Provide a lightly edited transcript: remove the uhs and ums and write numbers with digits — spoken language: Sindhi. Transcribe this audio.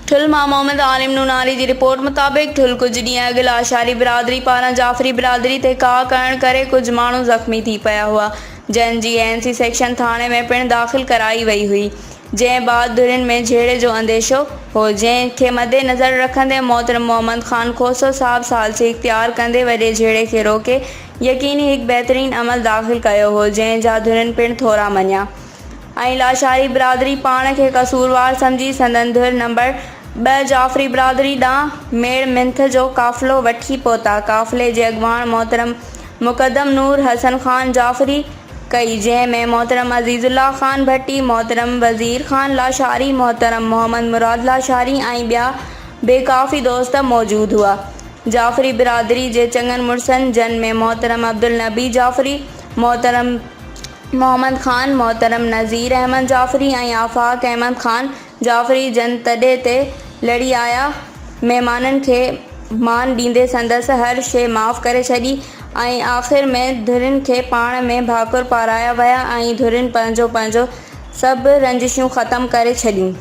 ٺل مان محمد عالم نوناري جي رپورٽ مطابق ٺل ڪجهه ڏينهن اڳ لاشاري برادري پاران جعفري برادري تي ڪاهه ڪرڻ ڪري ڪجهه ماڻهو زخمي ٿي پيا هئا جن جي اين سي سيڪشن ٿاڻي ۾ پڻ داخل ڪرائي وئي هئي جنهن بعد ڌرين ۾ جهيڙي جو انديشو هو جنهن کي مد نظر رکندي محترم محمد خان کوسو صاحب ثالثي اختيار ڪندي وڏي جهيڙي کي روڪي يقيني هڪ بهترين عمل داخل ڪيو هو جنهن جا ڌرين پڻ ٿورا مڃيا. ۽ لاشاري برادري پاڻ کي قصوروار سمجهي سندن ڌر نمبر ٻه جعفري برادري ڏانهن ميڙ منٿ جو قافلو وٺي پهتا. قافلي جي اڳواڻ محترم مقدم نور حسن خان جعفري ڪئي، جنهن ۾ محترم عزيز الله خان ڀٽي، محترم وزير خان لاشاري، محترم محمد مراد لاشاري ۽ ٻيا به ڪافي دوست موجود هئا. جعفري برادري جي چڱن مڙسن جن ۾ محترم عبدالنبي جعفري، محترم محمد خان، محترم نذير احمد جعفري ۽ آفاق احمد خان جعفري جن تڏي تي لڙي آيا، مهمانن کي مان ڏيندي سندس هر شيء معاف ڪري ڇڏي ۽ آخر ۾ ڌرين کي پاڻ ۾ ڀاڪر پارايا ويا ۽ ڌرين پنهنجو پنهنجو سڀ رنجشون ختم ڪري ڇڏيون.